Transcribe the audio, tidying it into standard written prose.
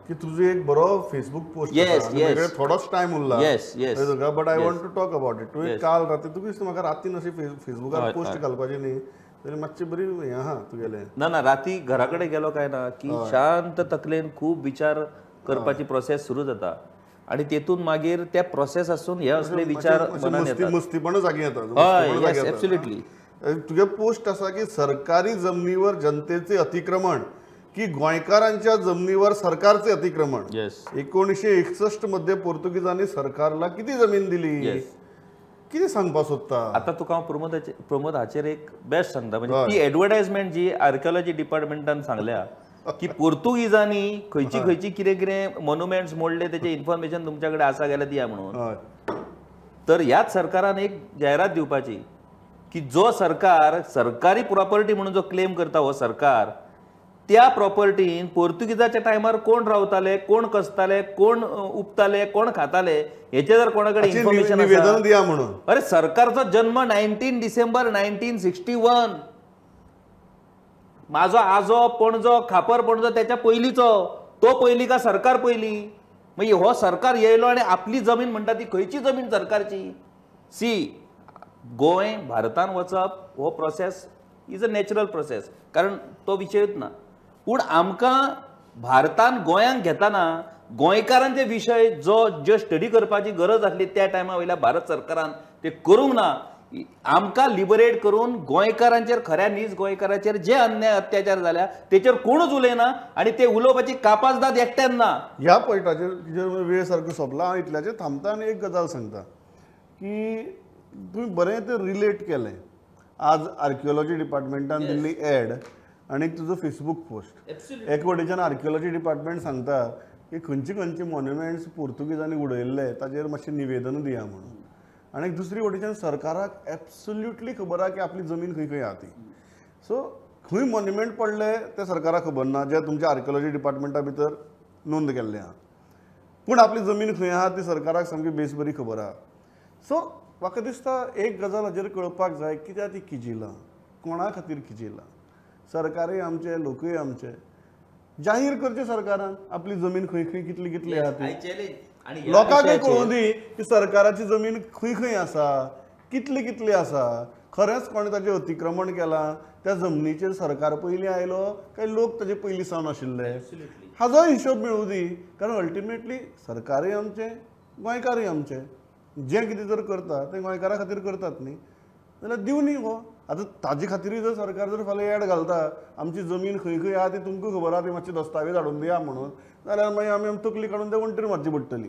की तुजो एक बरो फेसबूक पोस्ट, थोडोच टायम उरला, but I want to talk about it. तुवें काल राती, तुका दिसता म्हाका रातीन अशी फेसबुकार पोस्ट घालपाची न्ही, तरी मातशी बरी हें आहा तुगेलें. ना ना, राती घरा कडेन गेलो काय ना की शांत तकलेन खूब विचार करपाची प्रोसेस सुरू जाता आनी तेतून मागीर त्या प्रोसेस आसून हे असले विचार मनान येतात, मस्तीपणा जागी येता. हय, एब्सोल्युटली. तुगे पोस्ट आसा की सरकारी जमनीवर जनतेचे अतिक्रमण की गोंयकारांच्या जमनीवर सरकारचे अतिक्रमण. 1961 मध्ये पोर्तुगीजांनी सरकारला किती जमीन दिली, किती सांगपाक सोदता? आता तुका हांव प्रमोद हाचेर एक बेस्ट सांगता. म्हणजे ती एडवर्टायजमेंट जी आर्किओलॉजी डिपार्टमेंटान सांगल्या की पोर्तुगीजांनी खंयची खंयची कितें कितें मोन्युमेंट्स मोडले तेचे इन्फॉर्मेशन तुमच्या कडेन आसा जाल्यार दिया म्हणून, तर ह्याच सरकारान एक जायरात दिवपाची की जो सरकार सरकारी प्रॉपर्टी म्हणून जो क्लेम करता हो सरकार, त्या प्रॉपर्टीन पोर्तुगीजाच्या टायमार कोण रावताले, कोण कसताले, कोण उपताले, कोण खाताले हेचे जर कोणा कडेन इन्फॉर्मेशन निवेदन दिया म्हणून. अरे सरकारचो जन्म 19 डिसेंबर 1961, माझो आजो पणजो खापर पणजो त्याच्या पयलींचो, तो पयली का सरकार पयली? मागीर हो सरकार येयलो आनी आपली जमीन म्हणटा ती खंयची जमीन सरकारची? सी, गोंय भारतान वचप हो process is a natural process, कारण तो विशयूच ना. पूण आमकां भारतान गोंयांक घेतना गोंयकारांचे विशय जो ज्यो स्टडी करपाची गरज आसली त्या टायमा वयल्या भारत सरकारान ते करूंक ना. आमकां लिबरेट करून गोंयकारांचेर, खऱ्या नीज गोंयकारांचेर जे अन्याय अत्याचार जाल्या तेचेर कोणूच उलयना आनी ते उलोवपाची कापाजदाद एकट्यान ना. ह्या पॉयंटाचेर वेळ सारको सोंपला, हांव इतल्याचेर थांबता आनी एक गजाल सांगता की तुमी बरें तें रिलेट केलें. आज आर्किओलॉजी डिपार्टमेंटान दिल्ली एड आनी तुजो फेसबूक पोस्ट, एक वटेच्यान आर्किओलॉजी डिपार्टमेंट सांगता की खंयची खंयची मॉन्युमेंट्स पोर्तुगीजांनी उडयल्ले ताजेर मातशें निवेदन दिया म्हणून, आनी दुसरी वटेच्यान सरकाराक एब्सोल्युटली खबर आहा की आपली जमीन खंय खंय आहा ती. सो खंय मॉन्युमेंट पडले तें सरकाराक खबर ना, जे तुमच्या आर्किओलॉजी डिपार्टमेंटा भितर नोंद केल्लें आहा, पूण आपली जमीन खंय आहा ती सरकाराक सामकी बेस बरी खबर आहा. सो म्हाका दिसता एक गजाल हाजेर कळपाक जाय, कित्याक ती किजिलां, कोणा खातीर किजिलां? सरकारय आमचे, लोकूय आमचे. जाहीर करचे सरकारान आपली जमीन खंय खंय कितली कितली आहा ती, लोकांकय कळूं दी की सरकाराची जमीन खंय खंय आसा, कितली कितली आसा, खरेंच कोणें ताचें अतिक्रमण केलां, त्या जमनीचेर सरकार पयलीं आयलो काय लोक ताजे पयलीं सावन आशिल्ले, हाजोय हिशोब मेळूं दी. कारण अल्टिमेटली सरकारय आमचें, गोंयकारय आमचे, जें कितें जर करता तें गोंयकारा खातीर करतात न्ही, जाल्यार दिवनी हो. आतां ताजे खातीरूय जर सरकार जर फाल्यां एड घालता आमची जमीन खंय खंय आहा ती तुमकां खबर आहा ती मातशी दस्तावेज हाडून दिया म्हणून, जाल्यार मागीर आमी तकली काडून ते वण्टीर मारची पडटली.